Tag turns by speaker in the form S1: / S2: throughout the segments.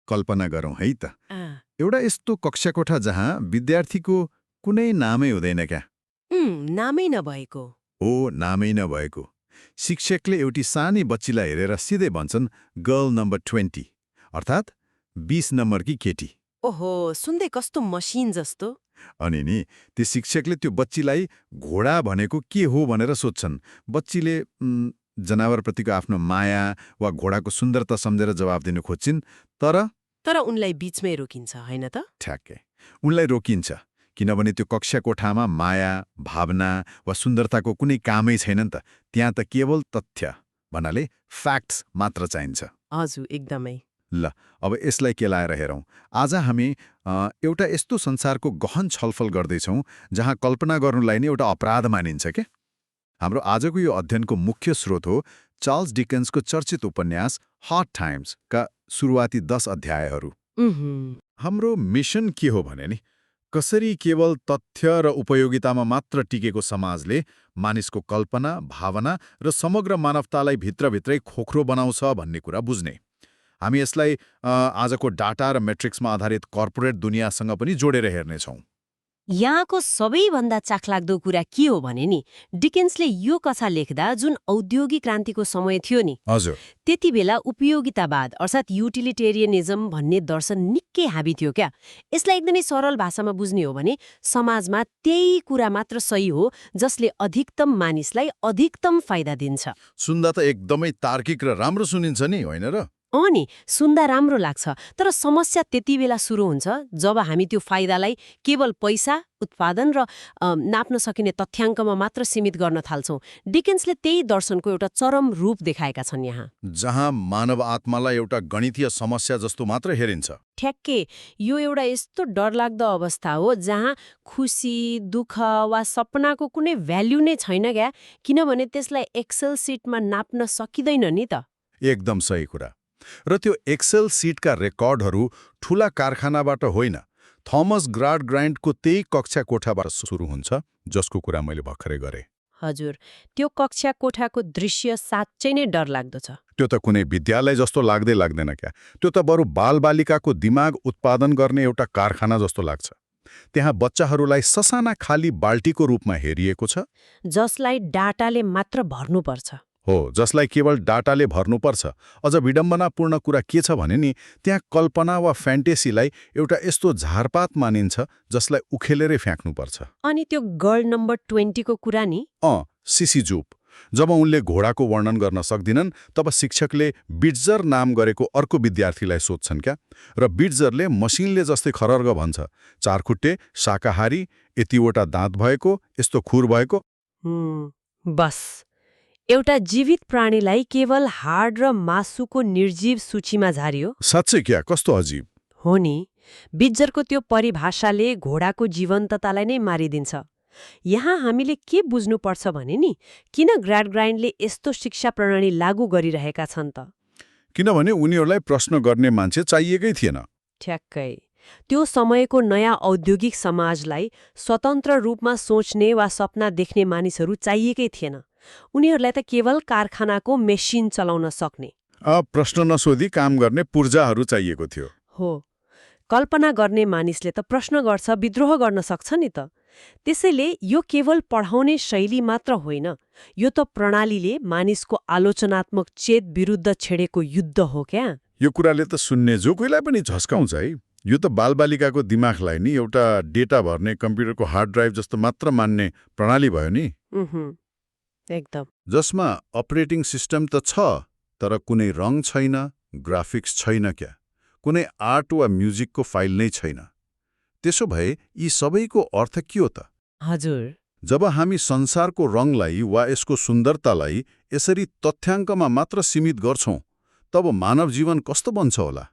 S1: कल्पना गरौँ है त।
S2: अँ,
S1: एउटा यस्तो कक्षाकोठा जहाँ विद्यार्थीको कुनै नामै हुँदैन क्या।
S2: नामै नभएको।
S1: हो, नामै नभएको। शिक्षकले एउटी सानै बच्चीलाई हेरेर सिधै भन्छन्, गर्ल नम्बर 20, अर्थात् 20 नम्बरकी केटी।
S2: ओहो, सुन्दै कस्तो मसिन जस्तो।
S1: अनि नि त्यो शिक्षकले त्यो बच्चीलाई घोडा भनेको के हो भनेर सोध्छन्। बच्चीले जनावरप्रतिको आफ्नो माया वा घोडाको सुन्दरता सम्झेर जवाब दिन खोज्छिन्,
S2: तर उनलाई बीचमै रोकिन्छ, होइन त?
S1: ठ्याक्कै उनलाई रोकिन्छ, किनभने त्यो कक्षा कोठामा माया, भावना वा सुन्दरताको कुनै कामै छैन नि त। त्यहाँ त केवल तथ्य भन्नाले फ्याक्ट्स मात्र चाहिन्छ।
S2: हजुर, एकदमै।
S1: ल, अब यसलाई केलाएर हेरौँ। आज हामी एउटा यस्तो संसारको गहन छलफल गर्दैछौँ जहाँ कल्पना गर्नुलाई नै एउटा अपराध मानिन्छ के। हाम्रो आजको यो अध्ययनको मुख्य स्रोत हो चार्ल्स डिकेन्सको चर्चित उपन्यास हार्ड टाइम्सका सुरुवाती 10 अध्यायहरू। हाम्रो मिसन के हो भने नि, कसरी केवल तथ्य र उपयोगितामा मात्र टिकेको समाजले मानिसको कल्पना, भावना र समग्र मानवतालाई भित्रभित्रै खोक्रो बनाउँछ भन्ने कुरा बुझ्ने। हामी यसलाई आजको डाटा र मेट्रिक्समा आधारित कर्पोरेट दुनियाँसँग पनि जोडेर हेर्नेछौँ।
S2: यहाँको सबैभन्दा चाखलाग्दो कुरा के हो भने नि, डिकेन्सले यो कथा लेख्दा जुन औद्योगिक क्रान्तिको समय थियो नि,
S1: हजुर,
S2: त्यति बेला उपयोगितावाद अर्थात् युटिलिटेरियनिजम भन्ने दर्शन निकै हाबी थियो क्या। यसलाई एकदमै सरल भाषामा बुझ्ने हो भने समाजमा त्यही कुरा मात्र सही हो जसले अधिकतम मानिसलाई अधिकतम फाइदा दिन्छ।
S1: सुन्दा त एकदमै तार्किक र राम्रो सुनिन्छ नि, होइन र?
S2: नि सुन्दा राम्रो लाग्छ, तर समस्या त्यति बेला सुरु हुन्छ जब हामी त्यो फाइदालाई केवल पैसा, उत्पादन र नाप्न सकिने तथ्याङ्कमा मात्र सीमित गर्न थाल्छौँ। डिकेन्सले त्यही दर्शनको एउटा चरम रूप देखाएका छन् यहाँ।
S1: जहाँ मानव आत्मालाई एउटा गणितीय समस्या जस्तो मात्र हेरिन्छ।
S2: ठ्याक्कै यो एउटा यस्तो डरलाग्दो अवस्था हो जहाँ खुसी, दुःख वा सपनाको कुनै भ्याल्यु नै छैन क्या, किनभने त्यसलाई एक्सेल सिटमा नाप्न सकिँदैन नि त।
S1: एकदम सही कुरा। र त्यो एक्सेल सिटका रेकर्डहरू ठूला कारखानाबाट होइन, थोमस ग्राडग्राइन्डको त्यही कक्षा कोठाबाट सुरु हुन्छ, जसको कुरा मैले भर्खरै गरेँ।
S2: हजुर, त्यो कक्षा कोठाको दृश्य साँच्चै नै डरलाग्दो छ।
S1: त्यो त कुनै विद्यालय जस्तो लाग्दैन क्या। त्यो त बरु बालबालिकाको दिमाग उत्पादन गर्ने एउटा कारखाना जस्तो लाग्छ। त्यहाँ बच्चाहरूलाई ससाना खाली बाल्टीको रूपमा हेरिएको छ,
S2: जसलाई डाटाले मात्र भर्नुपर्छ।
S1: हो, जसलाई केवल डाटाले भर्नुपर्छ। अझ विडम्बनापूर्ण कुरा के छ भने नि, त्यहाँ कल्पना वा फ्यान्टेसीलाई एउटा यस्तो झारपात मानिन्छ जसलाई उखेलेरै फ्याँक्नुपर्छ।
S2: अनि त्यो गर्ल नम्बर 20 को कुरा नि,
S1: सिसिजूप, जब उनले घोडाको वर्णन गर्न सक्दिनन्, तब शिक्षकले बिट्जर नाम गरेको अर्को विद्यार्थीलाई सोध्छन् क्या। र बिट्जरले मसिनले जस्तै खरर्ग भन्छ, 4 खुट्टे, शाकाहारी, यतिवटा दाँत भएको, यस्तो खुर भएको।
S2: बस एउटा जीवित प्राणीलाई केवल हाड र मासुको निर्जीव सूचीमा झारियो।
S1: साँच्चै क्या, कस्तो अजीब
S2: हो नि। बिट्जरको त्यो परिभाषाले घोडाको जीवन्ततालाई नै मारिदिन्छ। यहाँ हामीले के बुझ्नुपर्छ भने नि, किन ग्राडग्राइन्डले यस्तो शिक्षा प्रणाली लागू गरिरहेका छन् त?
S1: किनभने उनीहरूलाई प्रश्न गर्ने मान्छे चाहिएकै थिएन।
S2: ठ्याक्कै त्यो समयको नयाँ औद्योगिक समाजलाई स्वतन्त्र रूपमा सोच्ने वा सपना देख्ने मानिसहरू चाहिएकै थिएन। उनीहरूलाई त केवल कारखानाको मेसिन चलाउन सक्ने,
S1: प्रश्न नसोधी काम गर्ने पूर्जाहरू चाहिएको थियो।
S2: हो, कल्पना गर्ने मानिसले त प्रश्न गर्छ, विद्रोह गर्न सक्छ नि त। त्यसैले यो केवल पढाउने शैली मात्र होइन, यो त प्रणालीले मानिसको आलोचनात्मक चेत विरुद्ध छेडेको युद्ध हो क्या।
S1: यो कुराले त सुन्ने जो कोहीलाई पनि झस्काउँछ है। यो त बालबालिकाको दिमागलाई नि एउटा डेटा भर्ने कम्प्युटरको हार्ड ड्राइभ जस्तो मात्र मान्ने प्रणाली भयो नि।
S2: एकदम।
S1: जसमा अपरेटिङ सिस्टम त छ, तर कुनै रङ छैन, ग्राफिक्स छैन क्या, कुनै आर्ट वा म्युजिकको फाइल नै छैन। त्यसो भए यी सबैको अर्थ के हो त?
S2: हजुर,
S1: जब हामी संसारको रङलाई वा यसको सुन्दरतालाई यसरी तथ्याङ्कमा मात्र सीमित गर्छौं, तब मानव जीवन कस्तो बन्छ होला?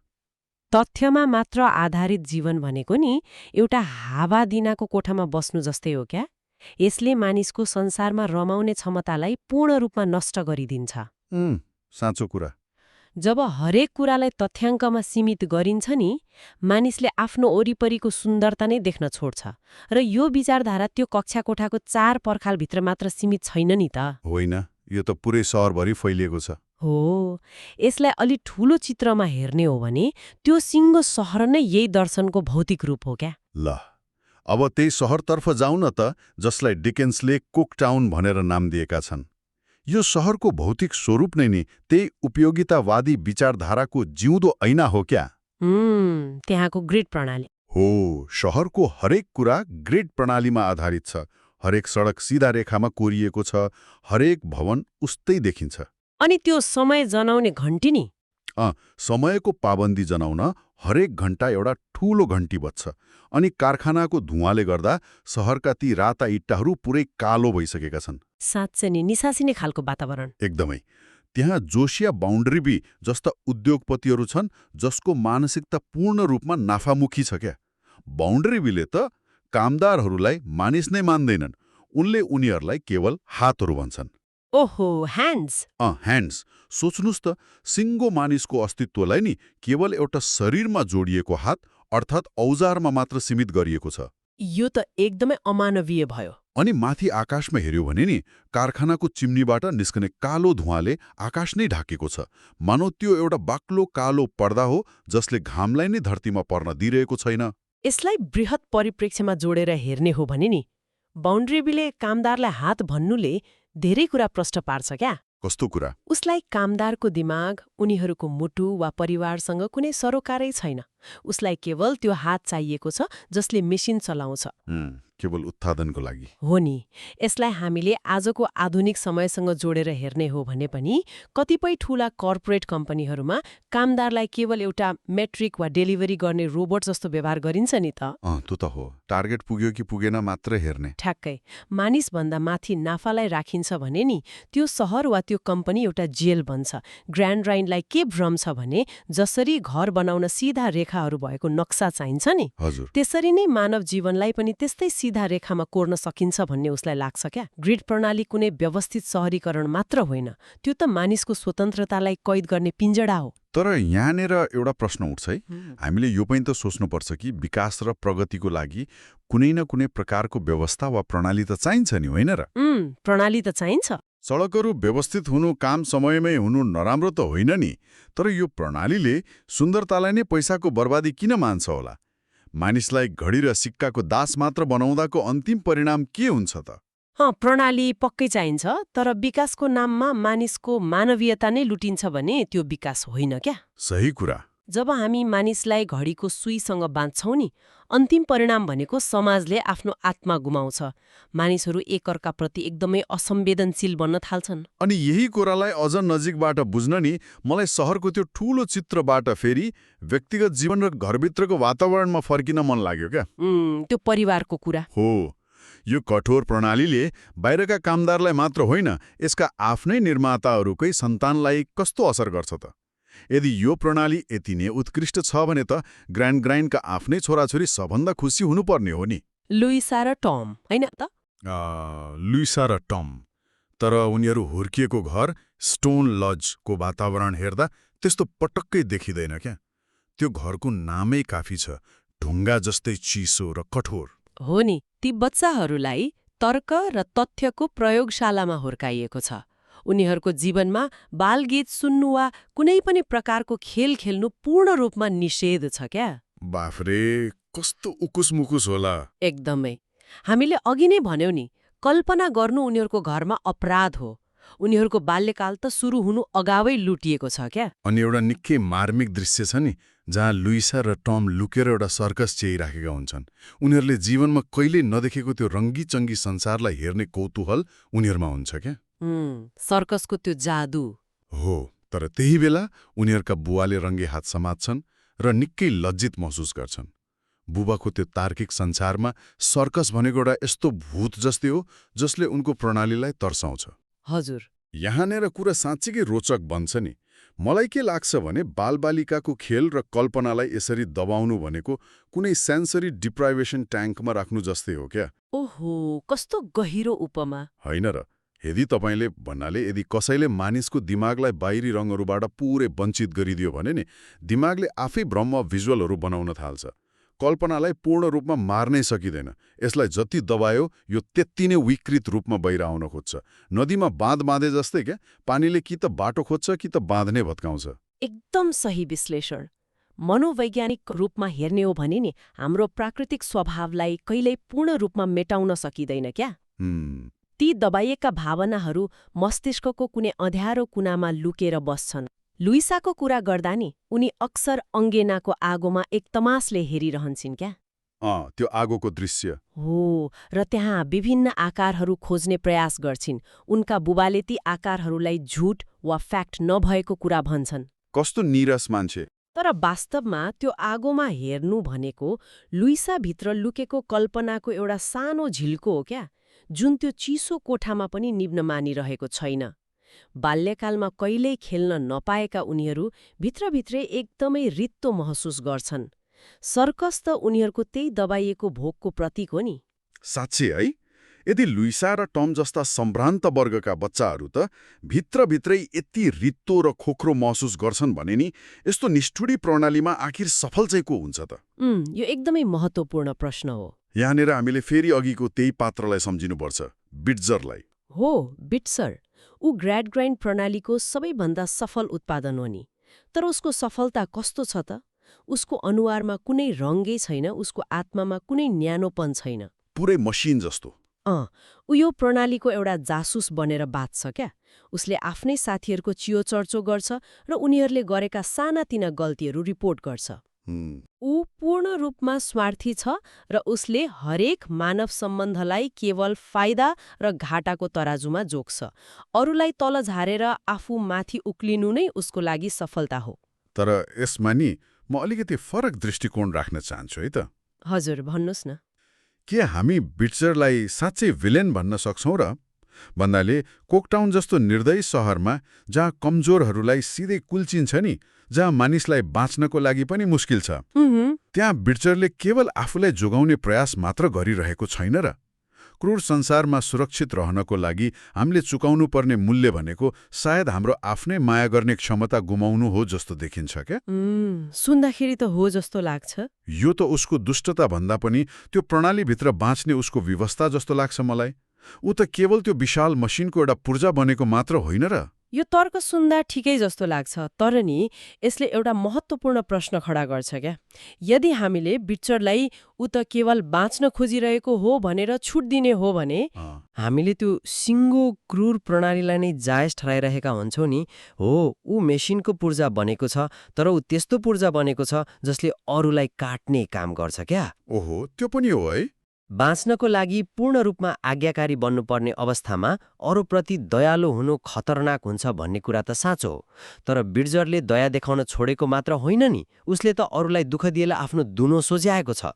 S2: तथ्यमा मात्र आधारित जीवन भनेको नि एउटा हावादिनाको कोठामा बस्नु जस्तै हो क्या। यसले मानिसको संसारमा रमाउने क्षमतालाई पूर्ण रूपमा नष्ट गरिदिन्छ।
S1: साँचो कुरा।
S2: जब हरेक कुरालाई तथ्याङ्कमा सीमित गरिन्छ नि, मानिसले आफ्नो वरिपरिको सुन्दरता नै देख्न छोड्छ। र यो विचारधारा त्यो कक्षा कोठाको 4 पर्खालभित्र मात्र सीमित छैन नि त।
S1: होइन, यो त पुरै सहरभरि फैलिएको छ।
S2: हो, यसलाई अलि ठूलो चित्रमा हेर्ने हो भने त्यो सिङ्गो सहर नै यही दर्शनको भौतिक रूप हो क्या।
S3: ल अब त्यही सहरतर्फ जाउँ न त, जसलाई डिकेन्सले कुकटाउन भनेर नाम दिएका छन्। यो सहरको भौतिक स्वरूप नै नि त्यही उपयोगितावादी विचारधाराको जिउँदो ऐना हो क्या?
S2: त्यहाँको ग्रिड प्रणाली।
S3: हो, सहरको हरेक कुरा ग्रिड प्रणालीमा आधारित छ। हरेक सडक सिधा रेखामा कोरिएको छ, हरेक भवन उस्तै देखिन्छ।
S2: अनि त्यो समय जनाउने घन्टी नि?
S3: समयको पाबन्दी जनाउन हरेक घण्टा एउटा ठूलो घन्टी बज्छ। अनि कारखानाको धुवाँले गर्दा सहरका ती राता इट्टाहरू पुरै कालो भइसकेका छन्।
S2: साँच्चै नि निसासिने खालको वातावरण।
S3: एकदमै। त्यहाँ जोसिया बाउन्ड्रीबी जस्ता उद्योगपतिहरू छन् जसको मानसिकता पूर्ण रूपमा नाफामुखी छ क्या। बाउन्ड्रीबीले त कामदारहरूलाई मानिस नै मान्दैनन्, उनले उनीहरूलाई केवल हातहरू भन्छन्।
S2: ओहो, ह्यान्ड्स।
S3: ह्यान्ड्स। सोच्नुस् त, सिङ्गो मानिसको अस्तित्वलाई नि केवल एउटा शरीरमा जोडिएको हात अर्थात् औजारमा मात्र सीमित गरिएको छ।
S2: यो त एकदमै अमानवीय भयो।
S3: अनि माथि आकाशमा हेर्यो भने नि कारखानाको चिम्नीबाट निस्कने कालो धुवाँले आकाश नै ढाकेको छ। मानौ त्यो एउटा बाक्लो कालो पर्दा हो जसले घामलाई नै धरतीमा पर्न दिइरहेको छैन।
S2: यसलाई बृहत परिप्रेक्ष्यमा जोडेर हेर्ने हो भने नि बाउन्ड्रीबीले कामदारलाई हात भन्नुले धेरै कुरा प्रष्ट पार्छ क्या।
S3: कस्तो कुरा?
S2: उसलाई कामदारको दिमाग, उनीहरूको मुटु वा परिवारसँग कुनै सरोकारै छैन। उसलाई केवल त्यो हात चाहिएको छ जसले मेसिन चलाउँछ।
S3: केवल उत्पादनको लागि।
S2: हो नि। यसलाई हामीले आजको आधुनिक समयसँग जोडेर हेर्ने हो भने पनि कतिपय ठूला कर्पोरेट कम्पनीहरूमा कामदारलाई केवल एउटा मेट्रिक वा डेलिभरी गर्ने रोबोट जस्तो व्यवहार गरिन्छ नि त।
S3: त्यो त हो। टार्गेट पुग्यो कि पुगेन मात्र हेर्ने।
S2: ठ्याक्कै। मानिसभन्दा माथि नाफालाई राखिन्छ भने नि त्यो सहर वा त्यो कम्पनी एउटा जेल बन्छ। ग्रान्ड राइनलाई के भ्रम छ भने जसरी घर बनाउन सिधा रेखाहरू भएको नक्सा चाहिन्छ नि,
S3: हजुर,
S2: त्यसरी नै मानव जीवनलाई पनि त्यस्तै सिधा रेखामा कोर्न सकिन्छ भन्ने उसलाई लाग्छ क्या। ग्रिड प्रणाली कुनै व्यवस्थित सहरीकरण मात्र होइन, त्यो त मानिसको स्वतन्त्रतालाई कैद गर्ने पिञ्जडा हो।
S3: तर यहाँनिर एउटा प्रश्न उठ्छ है। हामीले यो पनि त सोच्नुपर्छ कि विकास र प्रगतिको लागि कुनै न कुनै प्रकारको व्यवस्था वा प्रणाली त चाहिन्छ नि, होइन र?
S2: प्रणाली त चाहिन्छ।
S3: सडकहरू व्यवस्थित हुनु, काम समयमै हुनु नराम्रो त होइन नि, तर यो प्रणालीले सुन्दरतालाई नै पैसाको बर्बादी किन मान्छ होला? मानिसलाई घडी र सिक्काको दास मात्र बनाउँदाको अन्तिम परिणाम के हुन्छ त?
S2: प्रणाली पक्कै चाहिन्छ, तर विकासको नाममा मानिसको मानवीयता नै लुटिन्छ भने त्यो विकास होइन क्या।
S3: सही कुरा।
S2: जब हामी मानिसलाई घडीको सुईसँग बाँध्छौँ नि, अन्तिम परिणाम भनेको समाजले आफ्नो आत्मा गुमाउँछ। मानिसहरू एकअर्काप्रति एकदमै असंवेदनशील बन्न थाल्छन्।
S3: अनि यही कुरालाई अझ नजिकबाट बुझ्न नि मलाई सहरको त्यो ठूलो चित्रबाट फेरि व्यक्तिगत जीवन र घरभित्रको वातावरणमा फर्किन मन लाग्यो क्या।
S2: त्यो परिवारको कुरा
S3: हो। यो कठोर प्रणालीले बाहिरका कामदारलाई मात्र होइन, यसका आफ्नै निर्माताहरूकै सन्तानलाई कस्तो असर गर्छ त? यदि यो प्रणाली यति नै उत्कृष्ट छ भने त ग्रान्ड ग्राइनका आफ्नै छोराछोरी सबभन्दा खुसी हुनुपर्ने हो नि।
S2: लुइसा र टम, होइन त?
S3: लुइसा र टम। तर उनीहरू हुर्किएको घर स्टोन लजको वातावरण हेर्दा त्यस्तो पटक्कै देखिँदैन क्या। त्यो घरको नामै काफी छ, ढुङ्गा जस्तै चिसो र कठोर।
S2: हो नि। ती बच्चाहरूलाई तर्क र तथ्यको प्रयोगशालामा हुर्काइएको छ। उनीहरूको जीवनमा बालगीत सुन्नु वा कुनै पनि प्रकारको खेल खेल्नु पूर्ण रूपमा निषेध छ क्या।
S3: बाफरे, कस्तो उकुस-मुकुस होला।
S2: एकदमै। हामीले अघि नै भन्यौं नि, कल्पना गर्नु उनीहरूको घरमा अपराध हो। उनीहरूको बाल्यकाल त सुरु हुनु अगावै लुटिएको छ क्या।
S3: अनि एउटा निकै मार्मिक दृश्य छ नि, जहाँ लुइसा र टम लुकेर एउटा सर्कस च्याइराखेका हुन्छन्। उनीहरूले जीवनमा कहिल्यै नदेखेको त्यो रङ्गी-चङ्गी संसारलाई हेर्ने कौतूहल उनीहरूमा हुन्छ क्या।
S2: सर्कसको त्यो जादु
S3: हो। तर त्यही बेला उनीहरूका बुवाले रङ्गे हात समात्छन् र निकै लज्जित महसुस गर्छन्। बुबाको त्यो तार्किक संसारमा सर्कस भनेको एउटा यस्तो भूत जस्तै हो जसले उनको प्रणालीलाई तर्साउँछ।
S2: हजुर।
S3: यहाँनिर कुरा साँच्चीकै रोचक बन्छ नि। मलाई के लाग्छ भने बालबालिकाको खेल र कल्पनालाई यसरी दबाउनु भनेको कुनै सेन्सरी डिप्राइभेसन ट्याङ्कमा राख्नु जस्तै हो क्या।
S2: ओहो, कस्तो गहिरो उपमा।
S3: होइन र? यदि तपाईँले भन्नाले यदि कसैले मानिसको दिमागलाई बाहिरी रङहरूबाट पुरै वञ्चित गरिदियो भने नि दिमागले आफै भ्रम भिजुअलहरू बनाउन थाल्छ। कल्पनालाई पूर्ण रूपमा मार्नै सकिँदैन। यसलाई जति दबायो यो त्यति नै विकृत रूपमा बाहिर आउन खोज्छ। नदीमा बाँध बाँधे जस्तै क्या, पानीले कि त बाटो खोज्छ कि त बाँध नै भत्काउँछ।
S2: एकदम सही विश्लेषण। मनोवैज्ञानिक रूपमा हेर्ने हो भने नि हाम्रो प्राकृतिक स्वभावलाई कहिल्यै पूर्ण रूपमा मेटाउन सकिँदैन क्या। ती दबाइएका भावनाहरू मस्तिष्कको कुनै अँध्यारो कुनामा लुकेर बस्छन्। लुइसाको कुरा गर्दा नि उनी अक्सर अङ्गेनाको आगोमा एक तमासले हेरिरहन्छन् क्या।
S3: त्यो आगोको दृश्य
S2: हो, र त्यहाँ विभिन्न आकारहरू खोज्ने प्रयास गर्छिन्। उनका बुबाले ती आकारहरूलाई झुट वा फ्याक्ट नभएको कुरा भन्छन्।
S3: कस्तो नीरस मान्छे।
S2: तर वास्तवमा त्यो आगोमा हेर्नु भनेको लुइसाभित्र लुकेको कल्पनाको एउटा सानो झिल्को हो क्या, जुन त्यो चिसो कोठामा पनि निभ्न मानिरहेको छैन। बाल्यकालमा कहिल्यै खेल्न नपाएका उनीहरू भित्रभित्रै एकदमै रित्तो महसुस गर्छन्। सर्कस त उनीहरूको त्यही दबाइएको भोकको प्रतीक हो नि।
S3: साँच्चै है, यदि लुइसा र टम जस्ता सम्भ्रान्त वर्गका बच्चाहरू त भित्रभित्रै यति रित्तो र खोक्रो महसुस गर्छन् भने नि यस्तो निष्ठुरी प्रणालीमा आखिर सफल चाहिँ को हुन्छ त?
S2: यो एकदमै महत्त्वपूर्ण प्रश्न हो।
S3: यहाँनिर हामीले फेरि अघिको त्यही पात्रलाई सम्झिनुपर्छ, बिट्जरलाई।
S2: हो, बिट्सर। ऊ ग्राड ग्राइन्ड प्रणालीको सबैभन्दा सफल उत्पादन हो नि। तर उसको सफलता कस्तो छ त? उसको अनुहारमा कुनै रङ्गै छैन, उसको आत्मामा कुनै न्यानोपन छैन।
S3: पुरै मसिन जस्तो।
S2: ऊ यो प्रणालीको एउटा जासुस बनेर बाँच्छ क्या। उसले आफ्नै साथीहरूको चियोचर्चो गर्छ र उनीहरूले गरेका सानातिना गल्तीहरू रिपोर्ट गर्छ। ऊ पूर्ण रूपमा स्वार्थी छ र उसले हरेक मानव सम्बन्धलाई केवल फाइदा र घाटाको तराजुमा जोख्छ। अरूलाई तल झारेर आफू माथि उक्लिनु नै उसको लागि सफलता हो।
S3: तर यसमा नि म अलिकति फरक दृष्टिकोण राख्न चाहन्छु है त।
S2: हजुर, भन्नुहोस् न।
S3: के हामी बिट्जरलाई साँच्चै भिलेन भन्न सक्छौँ र? भन्नाले कोकटाउन जस्तो निर्दयी सहरमा जहाँ कमजोरहरूलाई सिधै कुल्चिन्छ नि, जहाँ मानिसलाई बाँच्नको लागि पनि मुस्किल छ, त्यहाँ बिट्जरले केवल आफूलाई जोगाउने प्रयास मात्र गरिरहेको छैन र? क्रूर संसारमा सुरक्षित रहनको लागि हामीले चुकाउनु पर्ने मूल्य भनेको सायद हाम्रो आफ्नै माया गर्ने क्षमता गुमाउनु हो जस्तो देखिन्छ क्या।
S2: सुन्दाखेरि त हो जस्तो लाग्छ।
S3: यो त उसको दुष्टता भन्दा पनि त्यो प्रणालीभित्र बाँच्ने उसको व्यवस्था जस्तो लाग्छ मलाई। ऊ त केवल त्यो विशाल मसिनको एउटा पूर्जा बनेको मात्र होइन र?
S2: यो तर्क सुन्दा ठिकै जस्तो लाग्छ, तर नि यसले एउटा महत्त्वपूर्ण प्रश्न खडा गर्छ क्या। यदि हामीले बिट्जरलाई ऊ त केवल बाँच्न खोजिरहेको हो भनेर छुट दिने हो भने हामीले त्यो सिङ्गो क्रूर प्रणालीलाई नै जायज ठहराइरहेका हुन्छौँ नि। हो, ऊ मेसिनको पूर्जा बनेको छ, तर ऊ त्यस्तो पूर्जा बनेको छ जसले अरूलाई काट्ने काम गर्छ क्या।
S3: ओहो, त्यो पनि हो है।
S2: बाँच्नको लागि पूर्ण रूपमा आज्ञाकारी बन्नुपर्ने अवस्थामा अरूप्रति दयालु हुनु खतरनाक हुन्छ भन्ने कुरा त साँचो हो। तर बिट्जरले दया देखाउन छोडेको मात्र होइन नि, उसले त अरूलाई दुःख दिएर आफ्नो दुनो सोझ्याएको छ।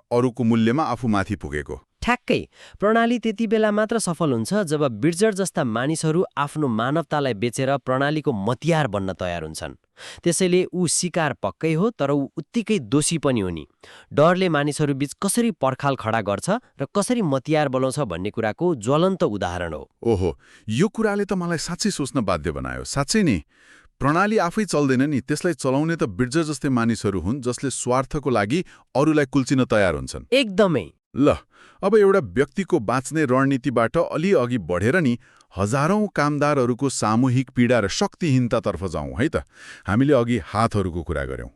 S3: अरूको मूल्यमा आफू माथि पुगेको।
S2: ठ्याक्कै। प्रणाली त्यति बेला मात्र सफल हुन्छ जब बिट्जर जस्ता मानिसहरू आफ्नो मानवतालाई बेचेर प्रणालीको मतियार बन्न तयार हुन्छन्। त्यसैले ऊ शिकार पक्कै हो, तर ऊ उत्तिकै दोषी पनि हो नि। डरले मानिसहरू बीच कसरी पर्खाल खडा गर्छ र कसरी मतियार बनाउँछ भन्ने कुराको ज्वलन्त उदाहरण हो।
S3: ओहो, यो कुराले त मलाई साँच्चै सोच्न बाध्य बनायो। साँच्चै नि, प्रणाली आफै चल्दैन नि, त्यसलाई चलाउने त बिट्जर जस्तै मानिसहरू हुन् जसले स्वार्थको लागि अरूलाई कुल्चिन तयार हुन्छन्।
S2: एकदमै।
S3: ल, अब एउटा व्यक्तिको बाँच्ने रणनीतिबाट अलि अघि बढेर नि हजारौं कामदारहरूको सामूहिक पीडा र शक्तिहीनतातर्फ जाउँ है त। हामीले अघि हातहरूको कुरा गर्यौं।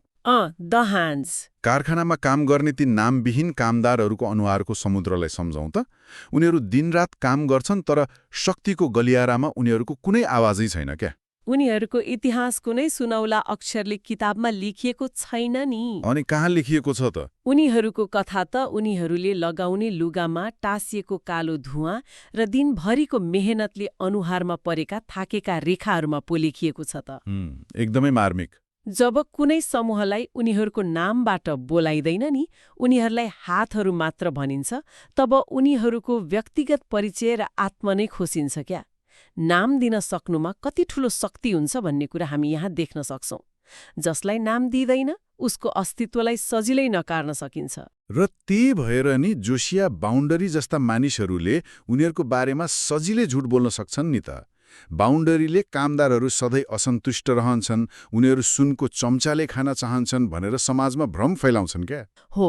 S2: The hands.
S3: कारखानामा काम गर्ने ती नामविहीन कामदारहरूको अनुहारको समुद्रलाई सम्झौँ त। उनीहरू दिनरात काम गर्छन्, तर शक्तिको गलियारामा उनीहरूको कुनै आवाजै छैन क्या।
S2: उनीहरूको इतिहास कुनै सुनौला अक्षरले किताबमा लेखिएको छैन नि।
S3: अनि कहाँ लेखिएको छ त?
S2: उनीहरूको कथा त उनीहरूले लगाउने लुगामा टाँसिएको कालो धुवाँ र दिनभरिको मेहनतले अनुहारमा परेका थाकेका रेखाहरूमा पो लेखिएको छ त।
S3: एकदमै मार्मिक।
S2: जब कुनै समूहलाई उनीहरूको नामबाट बोलाइदैन नि, उनीहरूलाई हातहरू मात्र भनिन्छ, तब उनीहरूको व्यक्तिगत परिचय र आत्मा नै खोसिन्छ क्या। नाम दिन सक्नुमा कति ठूलो शक्ति हुन्छ भन्ने कुरा हामी यहाँ देख्न सक्छौं। जसलाई नाम दिँदैन उसको अस्तित्वलाई सजिलै नकार्न सकिन्छ।
S3: र त्यही भएर नि जोसिया बाउन्डरी जस्ता मानिसहरूले उनीहरूको बारेमा सजिलै झुट बोल्न सक्छन् नि त। बाउन्डरीले कामदारहरू सधैँ असन्तुष्ट रहन्छन्, उनीहरू सुनको चम्चाले खान चाहन्छन् भनेर समाजमा भ्रम फैलाउँछन् क्या।
S2: हो,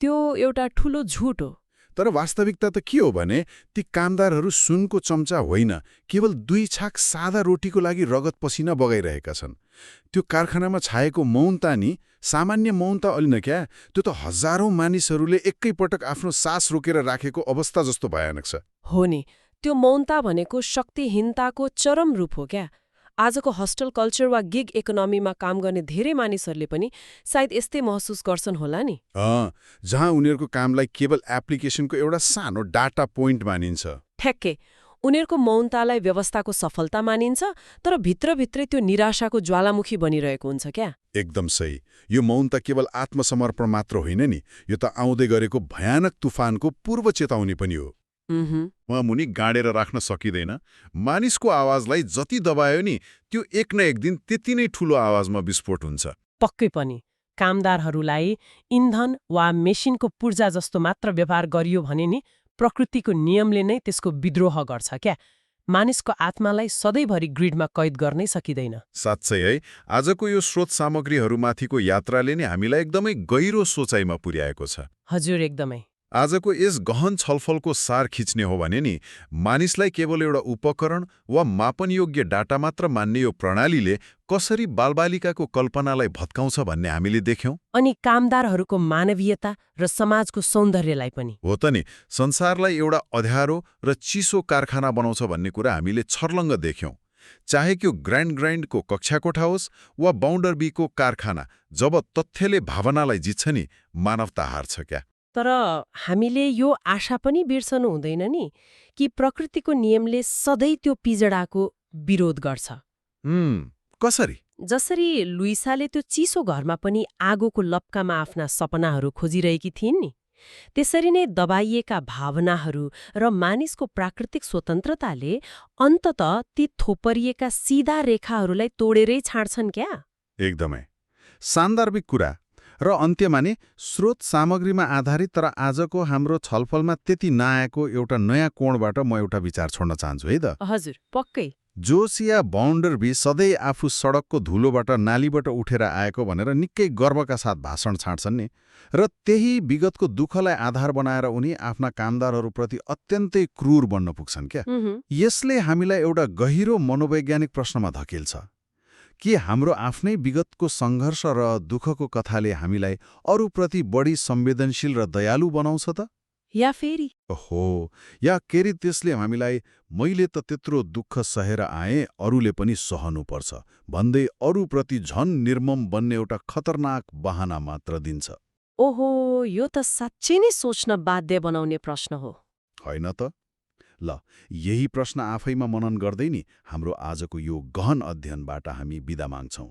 S2: त्यो एउटा ठूलो झुट हो।
S3: तर वास्तविकता त के हो भने ती कामदारहरू सुनको चम्चा होइन, केवल 2 छाक सादा रोटीको लागि रगत पसिना बगाइरहेका छन्। त्यो कारखानामा छाएको मौनता नि सामान्य मौनता अलिन क्या, त्यो त हजारौं मानिसहरूले एकैपटक आफ्नो सास रोकेर राखेको अवस्था जस्तो भयानक छ।
S2: हो नि, त्यो मौनता भनेको शक्तिहीनताको चरम रूप हो क्या। आजको हस्टल कल्चर वा गिग इकोनोमीमा काम गर्ने धेरै मानिसहरूले पनि सायद यस्तै महसुस गर्छन् होला नि।
S3: जहाँ उनीहरूको कामलाई केवल एप्लिकेसनको एउटा सानो डाटा पोइन्ट मानिन्छ।
S2: ठ्याक्कै, उनीहरूको मौनतालाई व्यवस्थाको सफलता मानिन्छ, तर भित्रभित्रै त्यो निराशाको ज्वालामुखी बनिरहेको हुन्छ क्या।
S3: एकदम सही। यो मौनता केवल आत्मसमर्पण मात्र होइन नि, यो त आउँदै गरेको भयानक तुफानको पूर्व चेतावनी पनि हो। उहाँ मुनि गाडेर राख्न सकिँदैन। मानिसको आवाजलाई जति दबायो नि त्यो एक न एक दिन त्यति नै ठूलो आवाजमा विस्फोट हुन्छ।
S2: पक्कै पनि कामदारहरूलाई इन्धन वा मेसिनको पूर्जा जस्तो मात्र व्यवहार गरियो भने नि प्रकृतिको नियमले नै त्यसको विद्रोह गर्छ क्या। मानिसको आत्मालाई सधैँभरि ग्रिडमा कैद गर्नै सकिँदैन।
S3: साँच्चै है, आजको यो स्रोत सामग्रीहरूमाथिको यात्राले नै हामीलाई एकदमै गहिरो सोचाइमा पुर्याएको छ।
S2: हजुर, एकदमै।
S3: आजको यस गहन छलफलको सार खिच्ने हो भने नि मानिसलाई केवल एउटा उपकरण वा मापनयोग्य डाटा मात्र मान्ने यो प्रणालीले कसरी बालबालिकाको कल्पनालाई भत्काउँछ भन्ने हामीले देख्यौं।
S2: अनि कामदारहरूको मानवीयता र समाजको सौन्दर्यलाई पनि।
S3: हो त नि, संसारलाई एउटा अँध्यारो र चिसो कारखाना बनाउँछ भन्ने कुरा हामीले छर्लङ्ग देख्यौं। चाहे त्यो ग्रान्डको कक्षा कोठा होस् वा बाउन्डर बीको कारखाना, जब तथ्यले भावनालाई जित्छ नि मानवता हार्छ क्या।
S2: तर हामीले यो आशा पनि बिर्सनु हुँदैन नि कि प्रकृतिको नियमले सधैँ त्यो पिजडाको विरोध गर्छ।
S3: कसरी?
S2: जसरी लुइसाले त्यो चिसो घरमा पनि आगोको लप्कामा आफ्ना सपनाहरू खोजिरहेकी थिइन् नि, त्यसरी नै दबाइएका भावनाहरू र मानिसको प्राकृतिक स्वतन्त्रताले अन्ततः ती थोपरिएका सिधा रेखाहरूलाई तोडेरै छाड्छन् क्या।
S3: एकदमै सान्दर्भिक कुरा। र अन्त्यमा नि स्रोत सामग्रीमा आधारित तर आजको हाम्रो छलफलमा त्यति नआएको एउटा नयाँ कोणबाट म एउटा विचार छोड्न चाहन्छु है त।
S2: हजुर, पक्कै।
S3: जोसिया बाउन्डरबी सधैँ आफू सडकको धुलोबाट नालीबाट उठेर आएको भनेर निकै गर्वका साथ भाषण छाड्छन् नि, र त्यही विगतको दुःखलाई आधार बनाएर उनी आफ्ना कामदारहरूप्रति अत्यन्तै क्रूर बन्न पुग्छन् क्या। यसले हामीलाई एउटा गहिरो मनोवैज्ञानिक प्रश्नमा धकेल्छ। के हाम्रो आफ्नै विगतको सङ्घर्ष र दुःखको कथाले हामीलाई अरूप्रति बढी संवेदनशील र दयालु बनाउँछ त?
S2: या फेरि
S3: या केरी त्यसले हामीलाई मैले त त्यत्रो दुःख सहेर आएँ, अरूले पनि सहनुपर्छ भन्दै अरूप्रति झन निर्मम बन्ने एउटा खतरनाक बहाना मात्र दिन्छ?
S2: ओहो, यो त साँच्चै नै सोच्न बाध्य बनाउने प्रश्न हो।
S3: होइन त? ल, यही प्रश्न आफैमा मनन गर्दै नि हाम्रो आजको यो गहन अध्ययनबाट हामी बिदा माग्छौं।